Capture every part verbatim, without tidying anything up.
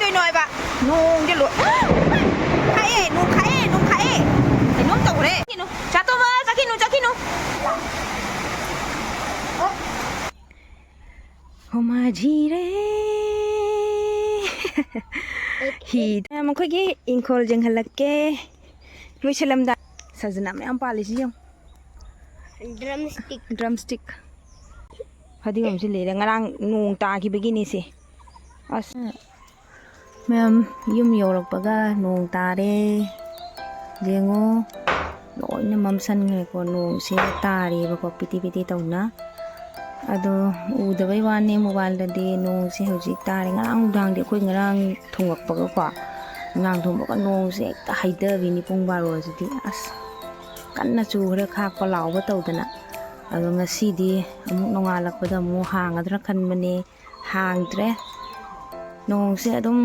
ꯀꯩꯅꯣ ꯍꯥꯏꯕ? ꯅꯣꯡꯁꯦ ꯂꯣꯏ ꯈꯥꯛꯑꯦ, ꯅꯣꯡ ꯈꯥꯛꯑꯦ, ꯅꯣꯡ ꯈꯥꯛꯑꯦ꯫ ꯀꯩꯅꯣꯝ ꯇꯧꯔꯦ꯫ ꯆꯥ ꯇꯣꯝꯕ, ꯆꯠꯈꯤꯅꯨ, ꯆꯠꯈꯤꯅꯨ꯫ ꯍꯣꯃꯥꯖꯤꯔꯦ꯫ ꯍꯤ꯫ ꯃꯈꯣꯏꯒꯤ ꯏꯪꯈꯣꯜ ꯌꯦꯡꯍꯜꯂꯛꯀꯦ꯫ ꯂꯣꯏꯁꯤꯜꯂꯝꯗꯥꯏ꯫ ꯁꯖꯅꯥ ꯃꯌꯥꯝ ꯄꯥꯜꯂꯤꯁꯤ ꯌꯦꯡꯉꯨ꯫ Drumstick꯫ Drumstick꯫ ꯐꯗꯤꯒꯣꯝꯁꯤ ꯂꯤꯔꯦ꯫ ꯉꯔꯥꯡ ꯅꯣꯡ ꯇꯥꯈꯤꯕꯒꯤꯅꯤ ꯁꯤ꯫ ꯑꯁ꯫ ꯃꯌꯥꯝ ꯌꯨꯝ ꯌꯧꯔꯛꯄꯒ ꯅꯣꯡ ꯇꯥꯔꯦ꯫ ꯌꯦꯡꯉꯣ꯫ ꯂꯣꯏꯅ ꯃꯝꯁꯟꯈ꯭ꯔꯦꯀꯣ꯫ ꯅꯣꯡꯁꯦ ꯇꯥꯔꯤꯕꯀꯣ꯫ ꯄꯤꯇꯤ ꯄꯤꯇꯤ ꯇꯧꯅ꯫ ꯑꯗꯣ ꯎꯗꯕꯩ ꯋꯥꯅꯦ ꯃꯣꯕꯥꯏꯜꯗꯗꯤ ꯅꯣꯡꯁꯦ ꯍꯧꯖꯤꯛ ꯇꯥꯔꯦ꯫ ꯉꯔꯥꯡ ꯅꯨꯡꯗꯥꯡꯗꯤ ꯑꯩꯈꯣꯏ ꯉꯔꯥꯡ ꯊꯣꯡꯉꯛꯄꯒꯀꯣ꯫ ꯅꯨꯡꯗꯥꯡ ꯊꯣꯡꯕꯒ ꯅꯣꯡꯁꯦ ꯍꯦꯛꯇ ꯍꯩꯊꯕꯤꯅꯤ ꯄꯨꯡ ꯕꯥꯔꯣꯁꯤꯗꯤ꯫ ꯑꯁ꯫ ꯀꯟꯅ ꯆꯨꯈ꯭ꯔꯦ ꯈꯥꯛꯄ ꯂꯥꯎꯕ ꯇꯧꯗꯅ꯫ ꯑꯗꯣ ꯉꯁꯤꯗꯤ ꯑꯃꯨꯛ ꯅꯣꯡꯉꯥꯜꯂꯛꯄꯗ ꯑꯃꯨꯛ ꯍꯥꯡꯒꯗ꯭ꯔꯥ ꯈꯟꯕꯅꯦ꯫ ꯍꯥꯡꯗ꯭ꯔꯦ꯫ ꯅꯣꯡꯁꯦ ꯑꯗꯨꯝ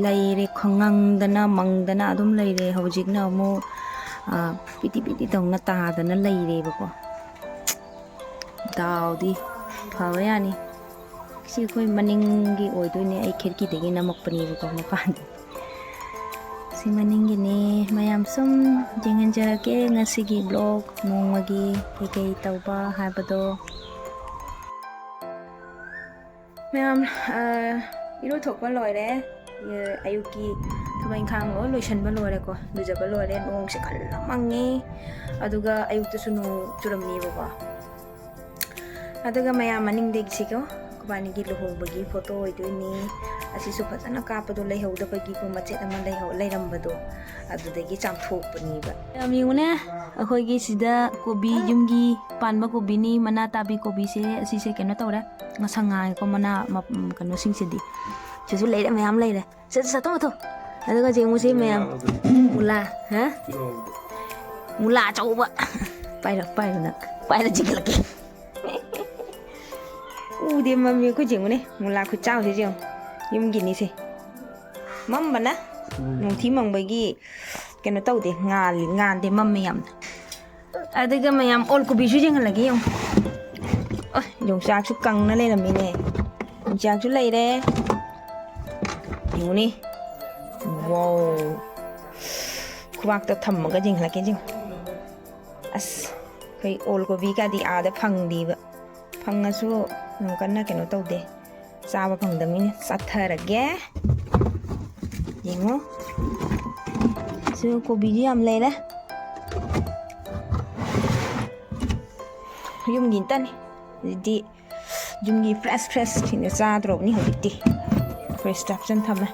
ꯂꯩꯔꯦ ꯈꯉꯪꯗꯅ ꯃꯪꯗꯅ ꯑꯗꯨꯝ ꯂꯩꯔꯦ꯫ ꯍꯧꯖꯤꯛꯅ ꯑꯃꯨꯛ, ꯑ, ꯄꯤꯇꯤ ꯄꯤꯇꯤ ꯇꯧꯅ ꯇꯥꯗꯅ ꯂꯩꯔꯦꯕꯀꯣ꯫ ꯗꯥꯎꯗꯤ ꯐꯕ ꯌꯥꯅꯤ꯫ ꯁꯤ ꯑꯩꯈꯣꯏ ꯃꯅꯤꯡꯒꯤ ꯑꯣꯏꯗꯣꯏꯅꯦ꯫ ꯑꯩ ꯈꯤꯔꯀꯤꯗꯒꯤ ꯅꯝꯃꯛꯄꯅꯦꯕꯀꯣ ꯃꯄꯥꯟꯗ꯫ ꯁꯤ ꯃꯅꯤꯡꯒꯤꯅꯦ꯫ ꯃꯌꯥꯝ ꯁꯨꯝ ꯌꯦꯡꯍꯟꯖꯔꯛꯀꯦ ꯉꯁꯤꯒꯤ vlog ꯅꯣꯡꯃꯒꯤ ꯀꯩꯀꯩ ꯇꯧꯕ ꯍꯥꯏꯕꯗꯣ꯫ ꯃꯌꯥꯝ, ꯑ, ꯏꯔꯨꯊꯣꯛꯄ ꯂꯣꯏꯔꯦ꯫ ꯑ, ꯑꯌꯨꯛꯀꯤ ꯊꯕꯛ ꯏꯪꯈꯥꯡ ꯂꯣꯏ ꯂꯣꯏꯁꯟꯕ ꯂꯣꯏꯔꯦꯀꯣ꯫ ꯂꯨꯖꯕ ꯂꯣꯏꯔꯦ꯫ ꯅꯣꯡꯁꯦ ꯀꯟꯅ ꯃꯪꯉꯦ꯫ ꯑꯗꯨꯒ ꯑꯌꯨꯛꯇꯁꯨ ꯅꯣꯡ ꯆꯨꯔꯝꯃꯦꯕꯀꯣ꯫ ꯑꯗꯨꯒ ꯃꯌꯥꯝ ꯃꯅꯤꯡꯗꯒꯤꯁꯤꯀꯣ, ꯑꯩꯈꯣꯏꯕꯥꯅꯤꯒꯤ ꯂꯨꯍꯣꯡꯕꯒꯤ photo ꯑꯣꯏꯗꯣꯏꯅꯤ꯫ ꯑꯁꯤꯁꯨ ꯐꯖꯅ ꯀꯥꯞꯄꯗꯣ ꯂꯩꯍꯧꯗꯕꯒꯤꯀꯣ, ꯃꯆꯦꯠ ꯑꯃ ꯂꯩꯍꯧ-, ꯂꯩꯔꯝꯕꯗꯣ, ꯑꯗꯨꯗꯒꯤ ꯆꯥꯝꯊꯣꯛꯄꯅꯦꯕ꯫ ꯃꯌꯥꯝ ꯌꯦꯡꯉꯨꯅꯦ, ꯑꯩꯈꯣꯏꯒꯤ ꯁꯤꯗ ꯀꯣꯕꯤ, ꯌꯨꯝꯒꯤ ꯄꯥꯟꯕ ꯀꯣꯕꯤꯅꯤ, ꯃꯅꯥ ꯇꯥꯕꯤ ꯀꯣꯕꯤꯁꯦ꯫ ꯑꯁꯤꯁꯦ ꯀꯩꯅꯣ ꯇꯧꯔꯦ, ꯉꯁꯪ ꯉꯥꯡꯉꯦꯀꯣ, ꯃꯅꯥ ꯃ-, ꯀꯩꯅꯣꯁꯤꯡꯁꯤꯗꯤ꯫ ꯁꯤꯁꯨ ꯂꯩꯔꯦ, ꯃꯌꯥꯝ ꯂꯩꯔꯦ꯫ ꯁꯠ ꯁꯠ ꯆꯠꯊꯣꯛ ꯆꯠꯊꯣꯛ꯫ ꯑꯗꯨꯒ ꯌꯦꯡꯉꯨꯁꯤ ꯃꯌꯥꯝ꯫ ꯃꯨꯂꯥ, ꯍꯥ? ꯃꯨꯂꯥ ꯑꯆꯧꯕ꯫ ꯄꯥꯏꯔꯣ, ꯄꯥꯏꯔꯣ ꯅꯪ꯫ ꯄꯥꯏꯔ ꯆꯤꯡꯈꯠꯂꯛꯀꯦ꯫ ꯎꯗꯦ, ꯃꯝꯃꯤ꯫ ꯑꯩꯈꯣꯏ ꯌꯦꯡꯉꯨꯅꯦ꯫ ꯃꯨꯂꯥ ꯈꯨꯆꯥꯎꯁꯤ ꯌꯦꯡꯉꯨ꯫ ꯌꯨꯝꯒꯤꯅꯤꯁꯦ꯫ ꯃꯝꯕꯅ? ꯎꯝ꯫ ꯅꯨꯡꯊꯤ ꯃꯪꯕꯒꯤ ꯀꯩꯅꯣ ꯇꯧꯗꯦ꯫ ꯉꯥꯜꯂꯤ, ꯉꯥꯟꯗꯦ, ꯃꯝꯃꯦ ꯌꯥꯝꯅ꯫ ꯑꯗꯨꯒ ꯃꯌꯥꯝ ꯑꯣꯜ ꯀꯣꯕꯤꯁꯨ ꯌꯦꯡꯍꯜꯂꯒꯦ ꯌꯦꯡꯉꯨ꯫ ꯑꯣ, ꯌꯣꯡꯆꯥꯛꯁꯨ ꯀꯪꯅ ꯂꯩꯔꯝꯃꯤꯅꯦ꯫ ꯌꯣꯡꯆꯥꯛꯁꯨ ꯂꯩꯔꯦ꯫ ꯌꯦꯡꯉꯨꯅꯦ꯫ ꯋꯥꯎ꯫ ꯈꯨꯕꯥꯛꯇ ꯊꯝꯃꯒ ꯌꯦꯡꯍꯜꯂꯛꯀꯦ ꯌꯦꯡꯉꯨ꯫ ꯑꯁ, ꯑꯩꯈꯣꯏ ꯑꯣꯜ ꯀꯣꯕꯤꯒꯗꯤ ꯑꯥꯗ ꯐꯪꯗꯦꯕ꯫ ꯐꯪꯉꯁꯨ ꯌꯥꯝ ꯀꯟꯅ ꯀꯩꯅꯣ ꯇꯧꯗꯦ꯫ ꯆꯥꯕ ꯐꯪꯗꯕꯅꯤꯅ ꯆꯥꯊꯔꯒꯦ꯫ ꯌꯦꯡꯉꯣ꯫ ꯁꯤ ꯀꯣꯕꯤꯁꯨ ꯌꯥꯝ ꯂꯩꯔꯦ꯫ ꯌꯨꯝꯒꯤ ꯅꯠꯇꯅꯤ꯫ ꯑꯗꯨꯗꯤ ꯌꯨꯝꯒꯤ fresh fresh ꯁꯤꯡꯗ ꯆꯥꯗ꯭ꯔꯣꯕꯅꯤ ꯍꯧꯖꯤꯛꯇꯤ꯫ Fridgeꯇ ꯍꯥꯞꯆꯟ ꯊꯝꯃꯦ꯫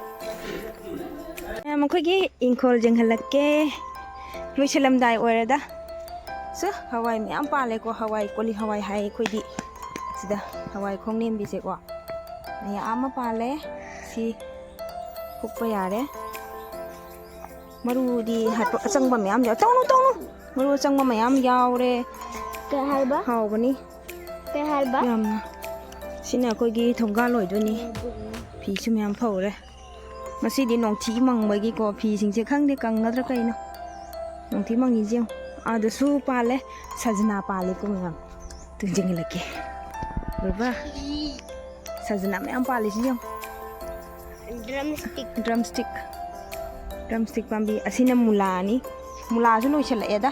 ꯃꯌꯥꯝ, ꯑꯩꯈꯣꯏꯒꯤ ꯏꯪꯈꯣꯜ ꯌꯦꯡꯍꯜꯂꯛꯀꯦ꯫ ꯂꯣꯏꯁꯤꯜꯂꯝꯗꯥꯏ ꯑꯣꯏꯔꯦꯗ꯫ ꯁꯨ, ꯍꯋꯥꯏ ꯃꯌꯥꯝ ꯄꯥꯜꯂꯦꯀꯣ꯫ ꯍꯋꯥꯏ, ꯀꯣꯂꯤ ꯍꯋꯥꯏ ꯍꯥꯏ ꯑꯩꯈꯣꯏꯗꯤ꯫ ꯁꯤꯗ ꯍꯋꯥꯏ ꯈꯣꯡꯅꯦꯝꯕꯤꯁꯦꯀꯣ꯫ ꯃꯌꯥꯝ ꯑꯃ ꯄꯥꯜꯂꯦ꯫ ꯁꯤ ꯐꯨꯛꯄ ꯌꯥꯔꯦ꯫ ꯃꯔꯨꯗꯤ ꯍꯥꯏꯐꯦꯠ ꯑꯆꯪꯕ ꯃꯌꯥꯝ ꯌꯥꯎ-, ꯇꯧꯅꯨ, ꯇꯧꯅꯨ꯫ ꯃꯔꯨ ꯑꯆꯪꯕ ꯃꯌꯥꯝ ꯌꯥꯎꯔꯦ꯫ ꯀꯩ ꯍꯥꯏꯕ? ꯍꯥꯎꯕꯅꯤ꯫ ꯀꯩ ꯍꯥꯏꯕ? ꯌꯥꯝꯅ꯫ ꯁꯤꯅ ꯑꯩꯈꯣꯏꯒꯤ ꯊꯣꯡꯒꯥꯜ ꯑꯣꯏꯗꯣꯏꯅꯤ꯫ ꯐꯤꯁꯨ ꯃꯌꯥꯝ ꯐꯧꯔꯦ꯫ ꯉꯁꯤꯗꯤ ꯅꯣꯡꯊꯤ ꯃꯪꯕꯒꯤꯀꯣ, ꯐꯤꯁꯤꯡꯁꯦ ꯈꯪꯗꯦ ꯀꯪꯒꯗ꯭ꯔꯥ ꯀꯩꯅꯣ꯫ ꯅꯣꯡꯊꯤ ꯃꯪꯉꯤꯁꯦ ꯌꯦꯡꯉꯨ꯫ ꯑꯥꯗꯁꯨ ꯄꯥꯜꯂꯦ, ꯁꯖꯅꯥ ꯄꯥꯜꯂꯤꯀꯣ ꯃꯌꯥꯝ꯫ ꯇꯨ ꯌꯦꯡꯍꯜꯂꯛꯀꯦ꯫ ꯎꯔꯕ? ꯁꯖꯅꯥ ꯃꯌꯥꯝ ꯄꯥꯜꯂꯤꯁꯤ ꯌꯦꯡꯉꯨ꯫ Drumstick꯫ Drumstick꯫ Drumstick ꯄꯥꯝꯕꯤ꯫ ꯑꯁꯤꯅ ꯃꯨꯂꯥꯅꯤ꯫ ꯃꯨꯂꯥꯁꯨ ꯂꯣꯏꯁꯤꯜꯂꯛꯑꯦꯗ꯫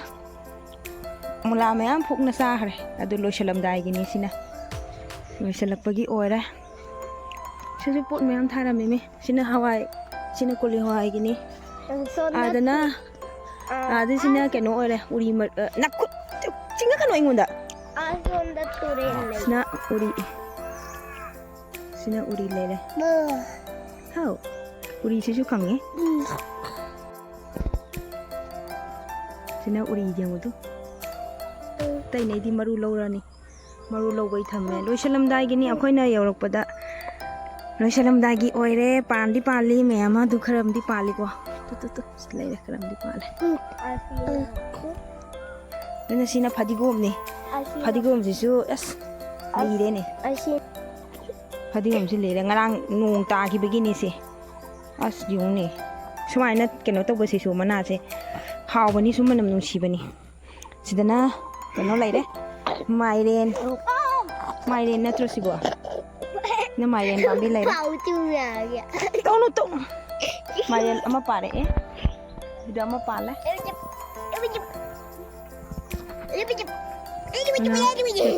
ꯃꯨꯂꯥ ꯃꯌꯥꯝ ꯐꯨꯛꯅ ꯆꯥꯈ꯭ꯔꯦ꯫ ꯑꯗꯨ ꯂꯣꯏꯁꯤꯜꯂꯝꯗꯥꯏꯒꯤꯅꯤ ꯁꯤꯅ꯫ ꯂꯣꯏꯁꯤꯜꯂꯛꯄꯒꯤ ꯑꯣꯏꯔꯦ꯫ ꯁꯤꯁꯨ ꯄꯣꯠ ꯃꯌꯥꯝ ꯊꯥꯔꯝꯃꯤꯅꯦ꯫ ꯁꯤꯅ ꯍꯋꯥꯏ, ꯁꯤꯅ ꯀꯣꯂꯤ ꯍꯋꯥꯏꯒꯤꯅꯤ꯫ ꯁꯣꯝꯗ ꯑꯥꯗꯅ, ꯑꯥ, ꯑꯥꯗꯁꯤꯅ ꯑꯥ, ꯀꯩꯅꯣ ꯑꯣꯏꯔꯦ, ꯎꯔꯤ ꯃ-, ꯑ, ꯅꯈꯨꯠ ꯆꯤꯡꯉꯛꯀꯅꯨ ꯑꯩꯉꯣꯟꯗ꯫ ꯑꯥ, ꯁꯣꯝꯗ ꯇꯨꯔꯦꯜ ꯂꯩ꯫ ꯁꯤꯅ ꯎꯔꯤ꯫ ꯁꯤꯅ ꯎꯔꯤ ꯂꯩꯔꯦ꯫ ꯃꯥ꯫ ꯍꯥꯎ꯫ ꯎꯔꯤꯁꯤꯁꯨ ꯈꯪꯉꯦ꯫ ꯎꯝ꯫ ꯁꯤꯅ ꯎꯔꯤ ꯌꯦꯡꯉꯨꯗꯨ꯫ ꯎꯝ꯫ ꯑꯇꯩꯅꯩꯗꯤ ꯃꯔꯨ ꯂꯧꯔꯅꯤ꯫ ꯃꯔꯨ ꯂꯧꯕꯩ ꯊꯝꯃꯦ꯫ ꯂꯣꯏꯁꯤꯜꯂꯝꯗꯥꯏꯒꯤꯅꯤ ꯑꯩꯈꯣꯏꯅ ꯌꯧꯔꯛꯄꯗ꯫ ꯂꯣꯏꯁꯤꯜꯂꯝꯗꯥꯏꯒꯤ ꯑꯣꯏꯔꯦ꯫ ꯄꯥꯟꯗꯤ ꯄꯥꯜꯂꯤ ꯃꯌꯥꯝ ꯑꯗꯨ ꯈꯔ ꯑꯃꯗꯤ ꯄꯥꯜꯂꯤꯀꯣ꯫ Two, two, two. ꯁꯤ ꯂꯩꯔꯦ ꯈꯔ ꯑꯃꯗꯤ ꯄꯥꯜꯂꯦ꯫ ꯎꯝ꯫ ꯑꯗꯨꯅ ꯁꯤꯅ ꯐꯗꯤꯒꯣꯝꯅꯤ꯫ ꯑꯁꯤ꯫ ꯐꯗꯤꯒꯣꯝꯁꯤꯁꯨ ꯑꯁ ꯂꯤꯔꯦꯅꯦ꯫ ꯑꯁꯤ꯫ ꯐꯗꯤꯒꯣꯝꯁꯤ ꯂꯤꯔꯦ꯫ ꯉꯔꯥꯡ ꯅꯣꯡ ꯇꯥꯈꯤꯕꯒꯤꯅꯤ ꯁꯤ꯫ ꯑꯁ ꯌꯦꯡꯉꯨꯅꯦ꯫ ꯁꯨꯃꯥꯏꯅ ꯀꯩꯅꯣ ꯇꯧꯕꯁꯤꯁꯨ ꯃꯅꯥꯁꯦ ꯍꯥꯎꯕꯅꯤ ꯁꯨꯝ ꯃꯅꯝ ꯅꯨꯡꯁꯤꯕꯅꯤ꯫ ꯁꯤꯗꯅ ꯀꯩꯅꯣ ꯂꯩꯔꯦ꯫ ꯃꯥꯏꯔꯦꯟ꯫ ꯃꯥꯏꯔꯦꯟ ꯅꯠꯇ꯭ꯔꯣ ꯁꯤꯕꯣ? ꯅ ꯃꯥꯏꯔꯦꯟ ꯄꯥꯝꯕꯤ ꯂꯩꯔꯦ꯫ ꯄꯥꯎ ꯇꯨ ꯌꯥꯒꯦ꯫ ꯇꯧꯅꯨ, ꯇꯧꯅꯨ꯫ ꯃꯥꯏꯔꯦꯟ ꯑꯃ ꯄꯥꯜꯂꯛꯑꯦ꯫ ꯁꯤꯗ ꯑꯃ ꯄꯥꯜꯂꯦ꯫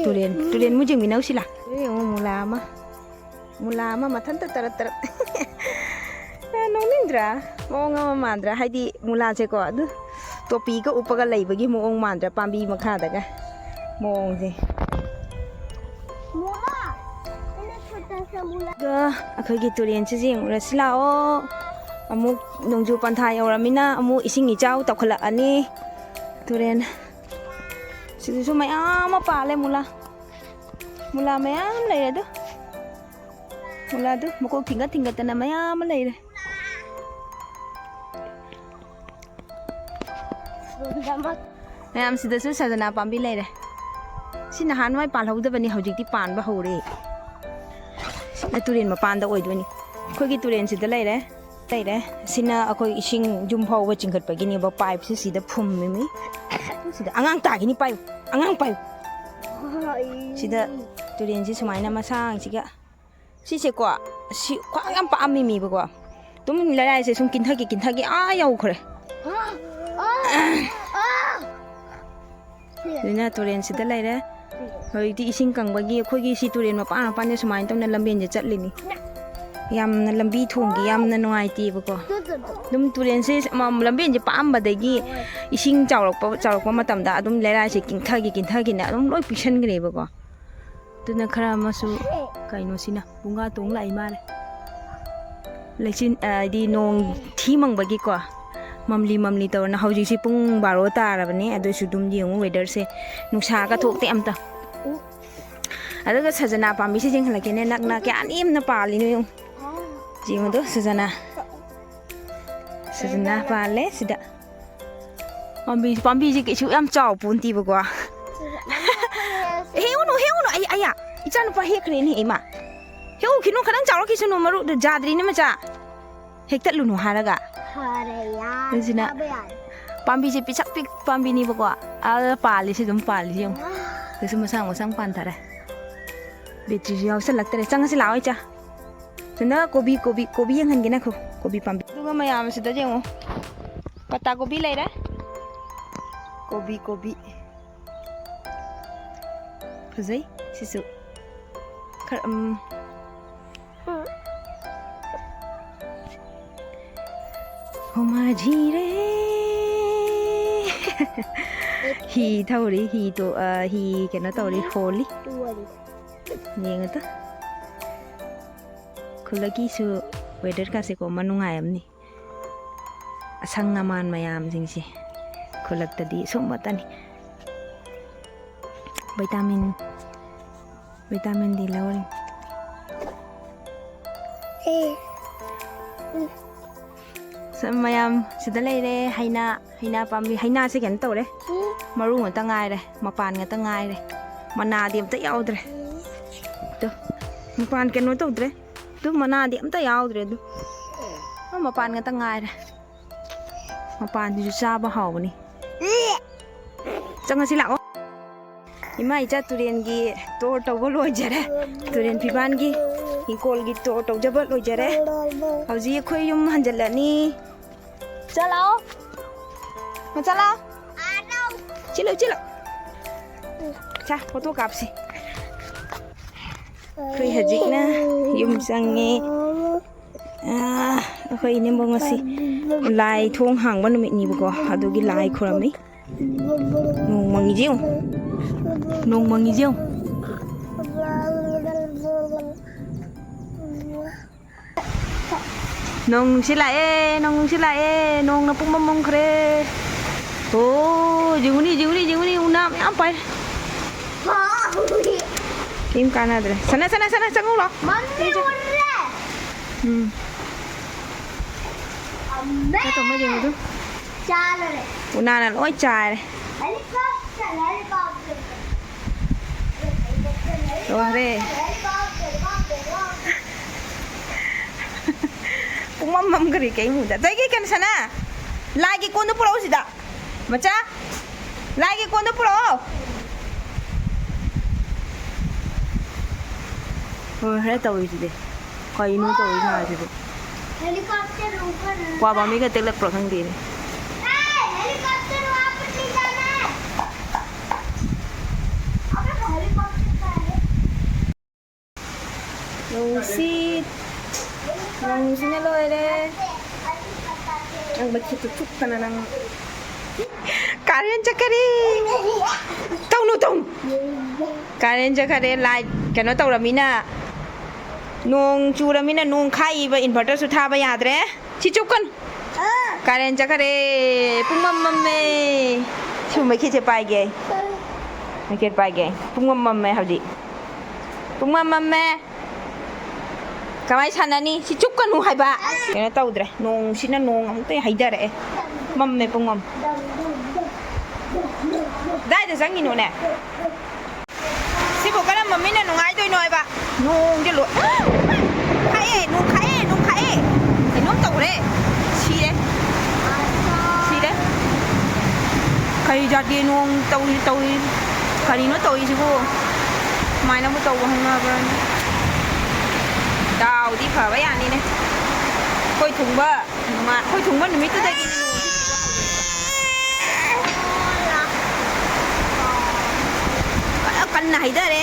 ꯇꯨꯔꯦꯟ, ꯇꯨꯔꯦꯟ ꯃꯨꯛ ꯌꯦꯡꯃꯤꯟꯅꯧꯁꯤ ꯂꯥ꯫ ꯌꯦꯡꯉꯣ, ꯃꯨꯂꯥ ꯑꯃ꯫ ꯃꯨꯂꯥ ꯑꯃ ꯃꯊꯟꯇ ꯇꯔꯠ ꯇꯔꯠ꯫ ꯅꯣꯛꯅꯤꯡꯗ꯭ꯔꯥ? ꯃꯑꯣꯡ ꯑꯃ ꯃꯥꯟꯗ꯭ꯔꯥ? ꯍꯥꯏꯗꯤ ꯃꯨꯂꯥꯁꯦꯀꯣ, ꯑꯗꯨ ꯇꯣꯄꯤꯒ ꯎꯞꯄꯒ ꯂꯩꯕꯒꯤ ꯃꯑꯣꯡ ꯃꯥꯟꯗ꯭ꯔꯥ? ꯄꯥꯝꯕꯤ ꯃꯈꯥꯗꯒ ꯃꯑꯣꯡꯁꯦ꯫ ꯃꯨꯂꯥ, ꯑꯩꯅ ꯁꯨꯠꯇ ꯁꯃꯨꯂꯥ꯫ ꯑꯗꯣ ꯑꯩꯈꯣꯏꯒꯤ ꯇꯨꯔꯦꯟꯁꯤꯁꯦ ꯌꯦꯡꯉꯨꯔꯁꯤ ꯂꯥꯛꯑꯣ꯫ ꯑꯃꯨꯛ ꯅꯣꯡꯖꯨ ꯄꯟꯊꯥ ꯌꯧꯔꯃꯤꯅ ꯑꯃꯨꯛ ꯏꯁꯤꯡ ꯏꯆꯥꯎ ꯇꯧꯈꯠꯂꯛꯑꯅꯤ꯫ ꯇꯨꯔꯦꯟ ꯁꯤꯗꯁꯨ ꯃꯌꯥꯝ ꯑꯃ ꯄꯥꯜꯂꯦ ꯃꯨꯂꯥ꯫ ꯃꯨꯂꯥ ꯃꯌꯥꯝ ꯂꯩꯔꯦ ꯑꯗꯨ꯫ ꯃꯨꯂꯥꯗꯨ ꯃꯀꯣꯛ ꯊꯤꯡꯒꯠ ꯊꯤꯡꯒꯠꯇꯅ ꯃꯌꯥꯝ ꯑꯃ ꯂꯩꯔꯦ꯫ ꯃꯌꯥꯝ ꯁꯤꯗꯁꯨ ꯁꯖꯅꯥ ꯄꯥꯝꯕꯤ ꯂꯩꯔꯦ꯫ ꯁꯤ ꯅꯍꯥꯟꯋꯥꯏ ꯄꯥꯜꯍꯧꯗꯕꯅꯤ, ꯍꯧꯖꯤꯛꯇꯤ ꯄꯥꯟꯕ ꯍꯧꯔꯦ꯫ ꯁꯤꯅ ꯇꯨꯔꯦꯟ ꯃꯄꯥꯟꯗ ꯑꯣꯏꯗꯣꯏꯅꯤ꯫ ꯑꯩꯈꯣꯏꯒꯤ ꯇꯨꯔꯦꯟꯁꯤꯗ ꯂꯩꯔꯦ꯫ ꯂꯩꯔꯦ꯫ ꯁꯤꯅ ꯑꯩꯈꯣꯏ ꯏꯁꯤꯡ ꯌꯨꯝ ꯐꯥꯎꯕ ꯆꯤꯡꯈꯠꯄꯒꯤꯅꯦꯕ, ꯄꯥꯏꯞꯁꯦ ꯁꯤꯗ ꯐꯨꯝꯃꯤꯃꯤ꯫ ꯁꯤꯗ ꯑꯉꯥꯡ ꯇꯥꯈꯤꯅꯤ, ꯄꯥꯏꯌꯨ, ꯑꯉꯥꯡ ꯄꯥꯏꯌꯨ꯫ ꯁꯤꯗ ꯇꯨꯔꯦꯟꯁꯤ ꯁꯨꯃꯥꯏꯅ ꯃꯁꯥꯡꯁꯤꯒ, ꯁꯤꯁꯦꯀꯣ, ꯁꯤ ꯈ꯭ꯋꯥꯡ ꯌꯥꯝ ꯄꯥꯛꯑꯝꯃꯤꯃꯤꯕꯀꯣ꯫ ꯑꯗꯨꯝ ꯂꯩꯔꯥꯏꯁꯦ ꯁꯨꯝ ꯀꯤꯟꯊꯈꯤ, ꯀꯤꯟꯊꯈꯤ, ꯑꯥ ꯌꯧꯈ꯭ꯔꯦ꯫ ꯑꯗꯨꯅ ꯇꯨꯔꯦꯟꯁꯤꯗ ꯂꯩꯔꯦ꯫ ꯍꯧꯖꯤꯛꯇꯤ ꯏꯁꯤꯡ ꯀꯪꯕꯒꯤ ꯑꯩꯈꯣꯏꯒꯤ ꯁꯤ ꯇꯨꯔꯦꯟ ꯃꯄꯥꯟ ꯃꯄꯥꯟꯁꯦ ꯁꯨꯃꯥꯏꯅ ꯇꯧꯅ ꯂꯝꯕꯦꯟꯁꯦ ꯆꯠꯂꯤꯅꯤ꯫ ꯌꯥꯝꯅ ꯂꯝꯕꯤ ꯊꯣꯡꯒꯤ ꯌꯥꯝꯅ ꯅꯨꯡꯉꯥꯏꯇꯦꯕꯀꯣ꯫ ꯑꯗꯨꯝ ꯇꯨꯔꯦꯟꯁꯦ, ꯑꯃ, ꯂꯝꯕꯦꯟꯁꯦ ꯄꯥꯛꯑꯝꯕꯗꯒꯤ ꯏꯁꯤꯡ ꯆꯥꯎꯔꯛꯄ, ꯆꯥꯎꯔꯛꯄ ꯃꯇꯝꯗ ꯑꯗꯨꯝ ꯂꯩꯔꯥꯏꯁꯦ ꯀꯤꯟꯊꯈꯤ, ꯀꯤꯟꯊꯈꯤꯅ ꯑꯗꯨꯝ ꯂꯣꯏ ꯄꯤꯛꯁꯟꯈ꯭ꯔꯦꯕꯀꯣ꯫ ꯑꯗꯨꯅ ꯈꯔ ꯑꯃꯁꯨ, ꯀꯩꯅꯣꯁꯤꯅ ꯄꯨꯡꯒꯥ ꯇꯣꯡ ꯂꯥꯛꯏ ꯃꯥꯜꯂꯦ꯫ ꯂꯩꯆꯤꯟ, ꯑ, ꯍꯥꯏꯗꯤ ꯅꯣꯡ ꯊꯤ ꯃꯪꯕꯒꯤꯀꯣ꯫ ꯃꯝꯂꯤ ꯃꯝꯂꯤ ꯇꯧꯔꯅ ꯍꯧꯖꯤꯛꯁꯤ ꯄꯨꯡ ꯕꯥꯔꯣ ꯇꯥꯔꯕꯅꯦ, ꯑꯗꯨꯁꯨ ꯑꯗꯨꯝ ꯌꯦꯡꯉꯨ ꯋꯦꯗꯔꯁꯦ꯫ ꯅꯨꯡꯁꯥꯒ ꯊꯣꯛꯇꯦ ꯑꯝꯇ꯫ ꯑꯗꯨꯒ ꯁꯖꯅꯥ ꯄꯥꯝꯕꯤꯁꯦ ꯌꯦꯡꯍꯜꯂꯛꯀꯦꯅꯦ, ꯅꯛꯅ ꯀꯌꯥ ꯅꯦꯝꯅ ꯄꯥꯜꯂꯤꯅꯣ ꯌꯦꯡꯉꯨ꯫ ꯌꯦꯡꯉꯨꯗꯣ ꯁꯖꯅꯥ꯫ ꯁꯖꯅꯥ ꯄꯥꯜꯂꯦ ꯁꯤꯗ꯫ ꯄꯥꯝꯕꯤ, ꯄꯥꯝꯕꯤꯁꯦ ꯀꯩꯁꯨ ꯌꯥꯝ ꯆꯥꯎ ꯄꯣꯟꯇꯦꯕꯀꯣ꯫ ꯍꯦꯛꯎꯅꯨ, ꯍꯦꯛꯎꯅꯨ, ꯑꯩ, ꯑꯌꯥ, ꯏꯆꯥꯅꯨꯄꯥ ꯍꯦꯛꯈ꯭ꯔꯦꯅꯦ ꯏꯃꯥ꯫ ꯍꯦꯛꯎꯈꯤꯅꯨ, ꯈꯤꯇꯪ ꯆꯥꯎꯔꯛꯈꯤꯁꯅꯨ, ꯃꯔꯨꯗꯨ ꯌꯥꯗ꯭ꯔꯤꯅꯦ ꯃꯆꯥ꯫ ꯍꯦꯛꯇꯠꯂꯨꯅꯨ ꯍꯥꯏꯔꯒ꯫ ꯐꯔꯦ, ꯌꯥꯔꯦ, ꯑꯗꯨꯅ ꯆꯥꯕ ꯌꯥꯔꯦ꯫ ꯄꯥꯝꯕꯤꯁꯦ ꯄꯤꯁꯛ ꯄꯤꯛ ꯄꯥꯝꯕꯤꯅꯦꯕꯀꯣ꯫ ꯑꯗ ꯄꯥꯜꯂꯤꯁꯦ ꯑꯗꯨꯝ ꯄꯥꯜꯂꯤ ꯌꯦꯡꯉꯨ꯫ ꯀꯩꯁꯨ ꯃꯁꯥꯡ ꯃꯁꯥꯡ ꯄꯥꯟꯊꯔꯦ꯫ ꯕꯦꯇ꯭ꯔꯤꯁꯨ ꯌꯥꯎꯁꯜꯂꯛꯇ꯭ꯔꯦ꯫ ꯆꯪꯉꯁꯤ ꯂꯥꯛꯑꯣ, ꯏꯆꯥ꯫ ꯁꯤꯅ ꯀꯣꯕꯤ, ꯀꯣꯕꯤ, ꯀꯣꯕꯤ ꯌꯦꯡꯍꯟꯒꯦ ꯉꯥꯏꯈꯣ꯫ ꯀꯣꯕꯤ ꯄꯥꯝꯕꯤ꯫ ꯑꯗꯨꯒ ꯃꯌꯥꯝꯁꯤꯗ ꯌꯦꯡꯉꯣ꯫ ꯄꯇꯥ ꯀꯣꯕꯤ ꯂꯩꯔꯦ꯫ ꯀꯣꯕꯤ, ꯀꯣꯕꯤ꯫ ꯐꯖꯩ ꯁꯤꯁꯨ꯫ ꯈꯔ, ꯎꯝ꯫ ꯍꯣꯃꯥꯖꯤꯔꯦ꯫ ꯍꯤ ꯊꯧꯔꯤ, ꯍꯤ ꯇꯣ-, ꯑ, ꯍꯤ ꯀꯩꯅꯣ ꯇꯧꯔꯤ, ꯍꯣꯜꯂꯤ꯫ ꯌꯦꯡꯉꯨ ꯇꯨ꯫ ꯈꯨꯜꯂꯛꯀꯤꯁꯨ weather ꯀꯥꯁꯦꯀꯣ, ꯃꯅꯨꯡꯉꯥꯏ ꯑꯃꯅꯤ꯫ ꯑꯁꯪ ꯑꯃꯥꯟ ꯃꯌꯥꯝꯁꯤꯡꯁꯦ ꯈꯨꯜꯂꯛꯇꯗꯤ ꯁꯨꯝꯕꯇꯅꯤ꯫ Vitamin, vitamin D ꯂꯧꯔꯤ꯫ ꯁꯨꯝ ꯃꯌꯥꯝ ꯁꯤꯗ ꯂꯩꯔꯦ, ꯍꯩꯅꯥ, ꯍꯩꯅꯥ ꯄꯥꯝꯕꯤ, ꯍꯩꯅꯥꯁꯦ ꯀꯩꯅꯣ ꯇꯧꯔꯦ, ꯃꯔꯨ ꯉꯥꯛꯇ ꯉꯥꯏꯔꯦ, ꯃꯄꯥꯟ ꯉꯥꯛꯇ ꯉꯥꯏꯔꯦ, ꯃꯅꯥꯗꯤ ꯑꯝꯇ ꯌꯥꯎꯗ꯭ꯔꯦ꯫ ꯇꯨ, ꯃꯄꯥꯟ ꯀꯩꯅꯣ ꯇꯧꯗ꯭ꯔꯦ꯫ ꯑꯗꯨ ꯃꯅꯥꯗꯤ ꯑꯝꯇ ꯌꯥꯎꯗ꯭ꯔꯦ꯫ ꯑꯗꯨ ꯑ, ꯃꯄꯥꯟ ꯉꯥꯛꯇ ꯉꯥꯏꯔꯦ꯫ ꯃꯄꯥꯟꯁꯤꯁꯨ ꯆꯥꯕ ꯍꯥꯎꯕꯅꯤ꯫ ꯆꯪꯉꯁꯤ ꯂꯥꯛꯑꯣ꯫ ꯏꯃꯥ ꯏꯆꯥ ꯇꯨꯔꯦꯟꯒꯤ tour ꯇꯧꯕ ꯂꯣꯏꯖꯔꯦ꯫ ꯇꯨꯔꯦꯟ ꯐꯤꯕꯥꯟꯒꯤ ꯏꯪꯈꯣꯜꯒꯤ tour ꯇꯧꯖꯕ ꯂꯣꯏꯖꯔꯦ꯫ ꯍꯧꯖꯤꯛ ꯑꯩꯈꯣꯏ ꯌꯨꯝ ꯍꯟꯖꯜꯂꯅꯤ꯫ ꯆꯠꯂꯣ꯫ ꯃꯆꯥ ꯂꯥꯛꯑꯣ꯫ ꯆꯤꯜꯂꯨ, ꯆꯤꯜꯂꯨ꯫ ꯁꯦ, photo ꯀꯥꯞꯁꯤ꯫ ꯑꯩꯈꯣꯏ ꯍꯧꯖꯤꯛꯅ ꯌꯨꯝ ꯆꯪꯉꯦ꯫ ꯑꯥ, ꯑꯩꯈꯣꯏ ꯏꯅꯦꯝꯕꯣꯛ ꯉꯁꯤ ꯂꯥꯏ ꯊꯣꯡ ꯍꯥꯡꯕ ꯅꯨꯃꯤꯠꯅꯤꯕꯀꯣ, ꯑꯗꯨꯒꯤ ꯂꯥꯏ ꯈꯨꯔꯝꯃꯤ꯫ ꯅꯣꯡ ꯃꯪꯉꯤꯁꯦ ꯌꯦꯡꯉꯨ꯫ ꯅꯣꯡ ꯃꯪꯉꯤꯁꯦ ꯌꯦꯡꯉꯨ꯫ ꯅꯣꯡ ꯅꯨꯡꯁꯤꯠ ꯂꯥꯛꯑꯦ, ꯅꯣꯡ ꯅꯨꯡꯁꯤꯠ ꯂꯥꯛꯑꯦ, ꯅꯣꯡꯅ ꯄꯨꯡꯃꯝ ꯃꯝꯈ꯭ꯔꯦ꯫ ꯑꯣ, ꯌꯦꯡꯉꯨꯅꯤ, ꯌꯦꯡꯉꯨꯅꯤ, ꯌꯦꯡꯉꯨꯅꯤ, ꯎꯅꯥ ꯃꯌꯥꯝ ꯄꯥꯏ꯫ ꯀꯩꯝ ꯀꯥꯟꯅꯗ꯭ꯔꯦ꯫ ꯁꯅꯥ, ꯁꯅꯥ, ꯁꯅꯥ, ꯆꯪꯉꯨ ꯂꯥꯎ꯫ ꯃꯝꯃꯤ ꯎꯔꯦ꯫ ꯎꯝ꯫ ꯑꯝꯃꯦ꯫ ꯆꯠꯇꯣ, ꯃꯣꯏ ꯌꯦꯡꯉꯨ ꯑꯗꯨ꯫ ꯆꯥ ꯂꯣꯏꯔꯦ꯫ ꯎꯅꯥꯅ ꯂꯣꯏ ꯆꯥꯏꯔꯦ꯫ ꯂꯣꯏꯔꯦ꯫ ꯄꯨꯡꯃꯝ ꯃꯝꯈ꯭ꯔꯦ ꯀꯩ ꯃꯨꯗ꯫ ꯑꯗꯒꯤ ꯀꯩꯅꯣ ꯁꯅꯥ, ꯂꯥꯏꯒꯤ ꯀꯣꯟꯗꯣ ꯄꯨꯔꯛꯑꯣ ꯁꯤꯗ꯫ ꯃꯆꯥ, ꯂꯥꯏꯒꯤ ꯀꯣꯟꯗꯣ ꯄꯨꯔꯛꯑꯣ꯫ ꯈꯔ ꯇꯧꯔꯤꯁꯤꯗꯤ꯫ ꯀꯩꯅꯣ ꯇꯧꯔꯤ ꯃꯥꯁꯤꯕꯨ? ꯀ꯭ꯋꯥ ꯄꯥꯝꯕꯤꯒ ꯇꯦꯛꯂꯛꯄ꯭ꯔꯥ ꯈꯪꯗꯦꯅꯦ꯫ ꯅꯨꯡꯁꯤꯠ, ꯅꯣꯡꯁꯤꯅ ꯂꯣꯏꯔꯦ꯫ ꯅꯪ ꯃꯈꯨꯠꯇꯨ ꯆꯨꯞꯇꯅ ꯅꯪ꯫ ꯀꯥꯔꯦꯟ ꯆꯠꯈꯔꯦ꯫ ꯇꯧꯅꯨ, ꯇꯧꯅꯨ꯫ ꯀꯥꯔꯦꯟ ꯆꯠꯈꯔꯦ꯫ ꯂꯥꯏꯠ ꯀꯩꯅꯣ ꯇꯧꯔꯃꯤꯅ, ꯅꯣꯡ ꯆꯨꯔꯃꯤꯅ ꯅꯣꯡ ꯈꯥꯛꯏꯕ, inverterꯁꯨ ꯊꯥꯕ ꯌꯥꯗ꯭ꯔꯦ꯫ ꯁꯤ ꯆꯨꯞꯀꯅꯨ꯫ ꯀꯥꯔꯦꯟ ꯆꯠꯈꯔꯦ꯫ ꯄꯨꯡ ꯃꯝ ꯃꯝꯃꯦ꯫ ꯁꯤ ꯃꯩꯈꯦꯠꯁꯦ ꯄꯥꯏꯒꯦ꯫ ꯃꯩꯈꯦꯠ ꯄꯥꯏꯒꯦ꯫ ꯄꯨꯡ ꯃꯝ ꯃꯝꯃꯦ ꯍꯧꯖꯤꯛ꯫ ꯄꯨꯡ ꯃꯝ ꯃꯝꯃꯦ꯫ ꯀꯃꯥꯏ ꯁꯥꯟꯅꯅꯤ? ꯁꯤ ꯆꯨꯞꯀꯅꯨ ꯍꯥꯏꯕ꯫ ꯀꯩꯅꯣ ꯇꯧꯗ꯭ꯔꯦ꯫ ꯅꯣꯡꯁꯤꯅ ꯅꯣꯡ ꯑꯃꯨꯛꯇ ꯍꯩꯊꯔꯛꯑꯦ꯫ ꯃꯝꯃꯦ ꯄꯨꯡ ꯃꯝ꯫ ꯀꯗꯥꯏꯗ ꯆꯪꯉꯤꯅꯣꯅꯦ? ꯁꯤꯕꯨ ꯀꯔꯝꯕ ꯃꯤꯅ ꯅꯨꯡꯉꯥꯏꯗꯣꯏꯅꯣ ꯍꯥꯏꯕ? ꯅꯣꯡꯁꯦ ꯂꯣꯏ ꯈꯥꯛꯑꯦ, ꯅꯣꯡ ꯈꯥꯛꯑꯦ, ꯅꯣꯡ ꯈꯥꯛꯑꯦ꯫ ꯀꯩꯅꯣꯝ ꯇꯧꯔꯦ꯫ ꯁꯤꯔꯦ꯫ ꯁꯤꯔꯦ꯫ ꯀꯔꯤ ꯖꯥꯇꯤ ꯅꯣꯡ ꯇꯧꯔꯤ, ꯇꯧꯔꯤ? ꯀꯔꯤꯅꯣ ꯇꯧꯔꯤꯁꯤꯕꯨ? ꯁꯨꯃꯥꯏꯅꯕꯨ ꯇꯧꯕ ꯍꯧꯅꯕ꯭ꯔꯅꯦ? ꯗꯥꯎꯗꯤ ꯐꯕ ꯌꯥꯅꯤꯅꯦ꯫ ꯑꯩꯈꯣꯏ ꯊꯨꯡꯕ ꯅꯨꯡꯉꯥꯏ-, ꯑꯩꯈꯣꯏ ꯊꯨꯡꯕ ꯅꯨꯃꯤꯠꯇꯨꯗꯒꯤ ꯐꯖꯅ ꯀꯟꯅ ꯍꯩꯊꯔꯦ꯫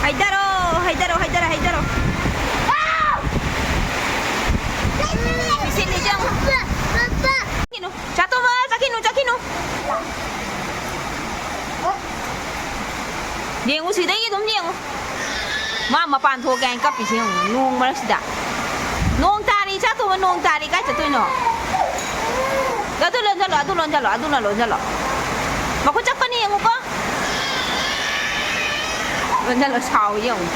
ꯍꯩꯊꯔꯣ, ꯍꯩꯊꯔꯣ, ꯍꯩꯊꯔꯣ, ꯍꯩꯊꯔꯣ꯫ ꯁꯤꯠꯂꯤꯁꯦ ꯌꯦꯡꯉꯨ꯫ ꯆꯠꯈꯤꯅꯨ, ꯆꯠꯈꯤꯅꯨ, ꯆꯠꯈꯤꯅꯨ꯫ ꯌꯦꯡꯉꯨ, ꯁꯤꯗꯒꯤ ꯑꯗꯨꯝ ꯌꯦꯡꯉꯨ꯫ ꯃꯥ ꯃꯄꯥꯟ ꯊꯣꯛꯀꯦ ꯍꯥꯏꯅ ꯀꯞꯄꯤꯁꯦ ꯌꯦꯡꯉꯨ, ꯅꯣꯡ ꯃꯔꯛꯁꯤꯗ꯫ ꯅꯣꯡ ꯇꯥꯔꯤ, ꯏꯆꯥ ꯇꯣꯝꯕ, ꯅꯣꯡ ꯇꯥꯔꯤ, ꯀꯥꯏ ꯆꯠꯇꯣꯏꯅꯣ? ꯑꯗꯨ ꯂꯣꯟꯖꯜꯂꯣ, ꯑꯗꯨ ꯂꯣꯟꯖꯜꯂꯣ, ꯑꯗꯨꯅ ꯂꯣꯟꯖꯜꯂꯣ꯫ ꯃꯈꯨꯠ ꯆꯞꯀꯅꯤ, ꯌꯦꯡꯉꯨꯀꯣ꯫ ꯂꯣꯟꯖꯜꯂꯣ, ꯁꯥꯎ ꯌꯦꯡꯉꯨ꯫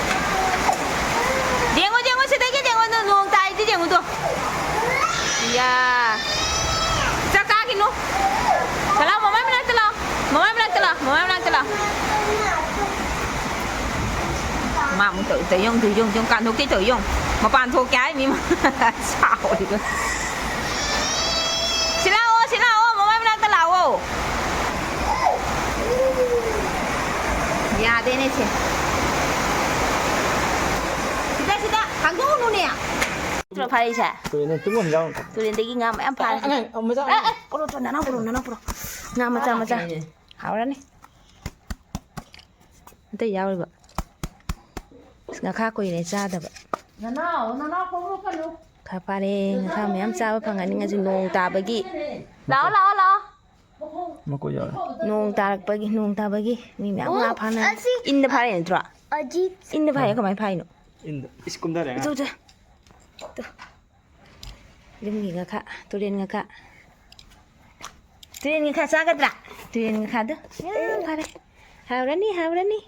ꯌꯦꯡꯉꯨ, ꯌꯦꯡꯉꯨ, ꯁꯤꯗꯒꯤ ꯌꯦꯡꯉꯨ, ꯑꯗꯨ ꯅꯣꯡ ꯇꯥꯔꯤꯗꯤ ꯌꯦꯡꯉꯨ ꯇꯨ꯫ ꯏꯌꯥ꯫ ꯆꯥꯛ ꯆꯥꯈꯤꯅꯨ꯫ ꯁꯂꯥꯎ, ꯃꯃꯥꯏ ꯃꯅꯥꯛꯇ ꯂꯥꯎ꯫ ꯃꯃꯥꯏ ꯃꯅꯥꯛꯇ ꯂꯥꯎ꯫ ꯃꯃꯥꯏ ꯃꯅꯥꯛꯇ ꯂꯥꯎ꯫ ꯃꯥ ꯑꯃꯨꯛ ꯇꯧ, ꯇꯧ, ꯌꯦꯡꯉꯨ, ꯇꯧ, ꯌꯦꯡꯉꯨ, ꯌꯦꯡꯉꯨ, ꯀꯥꯟꯊꯣꯛꯇꯦ ꯇꯧ, ꯌꯦꯡꯉꯨ꯫ ꯃꯄꯥꯟ ꯊꯣꯛꯀꯦ ꯍꯥꯏ ꯃꯤ ꯃꯥ-, ꯁꯥꯎꯔꯤꯕ꯫ ꯁꯤ ꯂꯥꯛꯑꯣ, ꯁꯤ ꯂꯥꯛꯑꯣ, ꯃꯃꯥꯏ ꯃꯅꯥꯛꯇ ꯂꯥꯛꯑꯣ꯫ ꯌꯥꯗꯦꯅꯦ ꯁꯦ꯫ ꯍꯥꯡꯗꯣꯛꯎꯅꯨꯅꯦ꯫ ꯅꯠꯇ꯭ꯔꯣ ꯐꯥꯔꯛꯏꯁꯦ? ꯇꯨꯔꯦꯟꯗ ꯇꯨꯝꯐꯝ ꯌꯥꯎ-, ꯇꯨꯔꯦꯟꯗꯒꯤ ꯉꯥ ꯃꯌꯥꯝ ꯐꯥꯔꯦ꯫ ꯑꯉꯥꯡ ꯃꯆꯥ ꯑꯦ, ꯑꯦ, ꯄꯨꯔꯛꯑꯣ, ꯇꯨ, ꯅꯅꯥꯎ ꯄꯨꯔꯛꯑꯣ, ꯅꯅꯥꯎ ꯄꯨꯔꯛꯑꯣ꯫ ꯉꯥ ꯃꯆꯥ, ꯃꯆꯥ꯫ ꯐꯥꯔꯛꯏꯅꯦ꯫ ꯍꯥꯎꯔꯅꯤ꯫ ꯑꯇꯩ ꯌꯥꯎꯔꯤꯕ? ꯑꯁ, ꯉꯥꯈꯥ ꯀꯨꯏꯔꯦ ꯆꯥꯗꯕ꯫ ꯅꯅꯥꯎ, ꯅꯅꯥꯎ ꯀꯧꯔꯛꯀꯅꯨ꯫ ꯈꯔ ꯐꯥꯔꯦ, ꯉꯥꯈꯥ ꯃꯌꯥꯝ ꯆꯥꯕ ꯐꯪꯉꯅꯤ ꯉꯁꯤ ꯅꯣꯡ ꯇꯥꯕꯒꯤ꯫ ꯂꯥꯛꯑꯣ, ꯂꯥꯛꯑꯣ, ꯂꯥꯛꯑꯣ꯫ ꯃꯀꯣꯏ ꯌꯥꯎꯔꯦ꯫ ꯅꯣꯡ ꯇꯥꯔꯛꯄꯒꯤ, ꯅꯣꯡ ꯇꯥꯕꯒꯤ ꯃꯤ ꯃꯌꯥꯝ ꯉꯥ ꯑꯣ, ꯐꯥꯅ ꯑꯁꯤ ꯏꯟꯗ ꯐꯥꯔꯛꯏ ꯅꯠꯇ꯭ꯔꯣ? ꯑꯖꯤꯠ꯫ ꯏꯟꯗ ꯐꯥꯏ, ꯀꯃꯥꯏꯅ ꯐꯥꯏꯅꯣ? ꯏꯟꯗ꯫ ꯏꯁ, ꯀꯨꯝꯊꯔꯦ ꯉꯥ꯫ Two, two. ꯇꯨ꯫ ꯌꯨꯝꯒꯤ ꯉꯥꯈꯥ, ꯇꯨꯔꯦꯟ ꯉꯥꯈꯥ꯫ ꯇꯨꯔꯦꯟ ꯉꯥꯈꯥ ꯆꯥꯒꯗ꯭ꯔꯥ? ꯇꯨꯔꯦꯟ ꯉꯥꯈꯥꯗꯨ꯫ ꯌꯥꯝ ꯐꯔꯦ꯫ ꯍꯥꯎꯔꯅꯤ, ꯍꯥꯎꯔꯅꯤ꯫